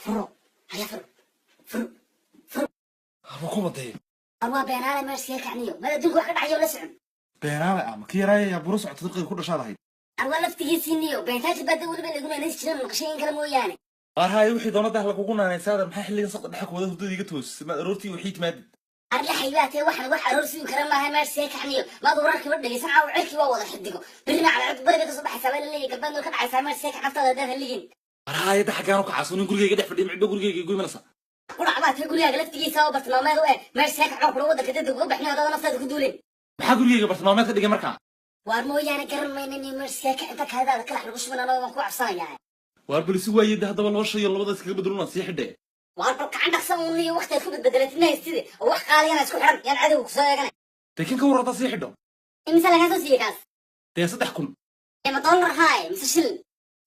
Furo haya, furo, furo, furo. Ma kuma dee? War waa beenaale, meesha iskaga kacniyo, meel adduunka wax ka dhacayo la socon. Beenaale ah ma ki yaraaya buro socota dadka ku dhashaad ahayd? Ar waa laftigiisiiniyo beentaajir baa dee weliba lagu naanaysi jiran maqashay in kale mooyaane. Waar haye, wixii doonada lagugu naanaysaada, maxaa xilligan saqda dhexe kuwada hurdada iga toos? Maad aroortii wixii timaadid. Arlaxay baa tee, waxan wax aroor sugi kara maaha. Meesha iskaga kacniyo, maad wararkiiba dhegeysan? Caawa cirkii waa wada xidigo, birina cadceed bariga kasoo baxaysaa baa laleeyahy, galbeedna ka dhacaysaa. Meesha iskaga kac naftaada haddaad halligin. Waar haye, da xaggaan u kacaaso nin gurigayga dhex fadhiya micdo gurigayga igu imanaysa. Qurac baa tee, gurigaaga laftigiisa oo bartilmaameed u eh. Meesha iskaga kac baan kula waddanka degdeg uga baxniyo haddaad naftaada ku duulin. Maxaa gurigayga bartilmaameed ka dhigay markaa? Waar mooyaane garan mayna nin, meesha iskaga kac inta kaadidaada kalax lagu shuban anoo waan ku cabsanayaa. Waar balisi waaye de, haddaba laba shay oo labada iskaga bedelo waan sii xidhe. Waar bal gacan dhaqsan uun iyo waqti aad ku badbedelatid ma haystide, oo wax qaaliyana isku xidhan yaan cadowga kusoo eeganay. Dee kan ka war haddaa sii xidho. Imise lagaa soo siiyey kaas? Dee 3000. Ee ma dollar haaye mise shilin?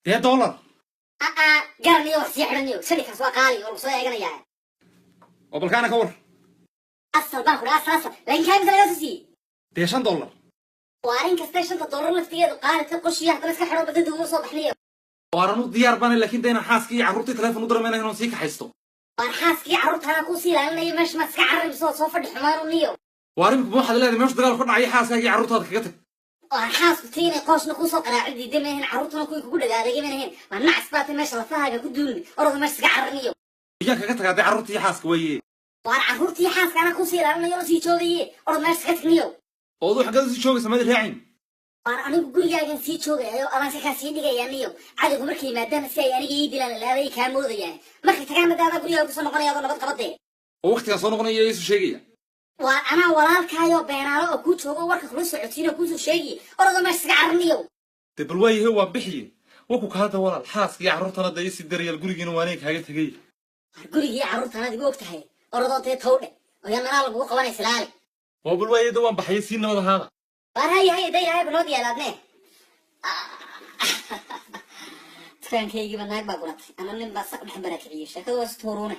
Dee dollar. Aa garan iyo wax sii xidhan iyo shilin, kaas waa qaali oo lagu soo eeganayaa. Oo balkaana ka war. Asal baan ku dhaha, asal asal, laakiin kaa imise lagaa soo siiyey? Dee $5. Waa arrin kasta $5 laftigeedu qaali ta qoshiya, haddana iska xidho badada uma soo baxniyo. Waar anu diyaar baan, laakiin dee inaan xaaskii iyo carruurtii teleefon u dira mayna inaan sii kaxaysto. Waar xaaskii carruurtaana kuu sii ilaalinayo, meesha maad iska carari soo fadhi xumaanu niyo. Waar imika ma waxaad leedahay meesha dagaal ka dhacaya xaaskaaga iyo carruurtaada kaga tag? Waar xaasku tii inay qoosna kuusoo qaraaci diiday maahayn, carruurtuna kuwii kugu dhagaadagay maahayn. Waa nacas baa tay, meesha lafahaaga ku duulmi, orada meesha iska cararniyo. Iyaan kaga tagaa dee carruurtii iyo xaaska weeye? Waar carruurtii xaaska anaa kuusii ilaalinayo la sii joogaye, orad meesha iska tagniyo. Oo aduu xaggeed usii joogaysa? Maad raacin? Waar anigu gurigaagan sii joogayo, adaan si kaa sii dhigaya niyo. Cadowgu markay yimaadaana si ay aniga ii dilaan laabay kaa moodayaan, markay tagaan madaadaa gurigaaga kusoo noqonaya adoo nabad qabadee. Oo waqtigaan soo noqonaya iisu sheegaya? Waar anaa walaalkaayoo beenaalo oo kuu joogo, warka kula socotiin oo kuusoo sheegiye, orodoo meesha iska cararniyo. Dee bal waayahe, waan bixiye waku kaada walaal, xaaska iyo carruurtana dee isii daryaal, gurigiina waa aniga kaaga tegay. Waar gurigii carruurtanaad igu og tahay, orodoo dee tawdhe oo yaa meelaha lagugu qabanay silaale. Oo bal waayahe, de waan baxayay, sii nabad ahaada. Waar haya haya, da ilaahay ba nood yeelaadne. Dukaankaygiiba naag baa guratay ama nin baa saq dhex barakiciyey, sheekadu waa is tuuruune.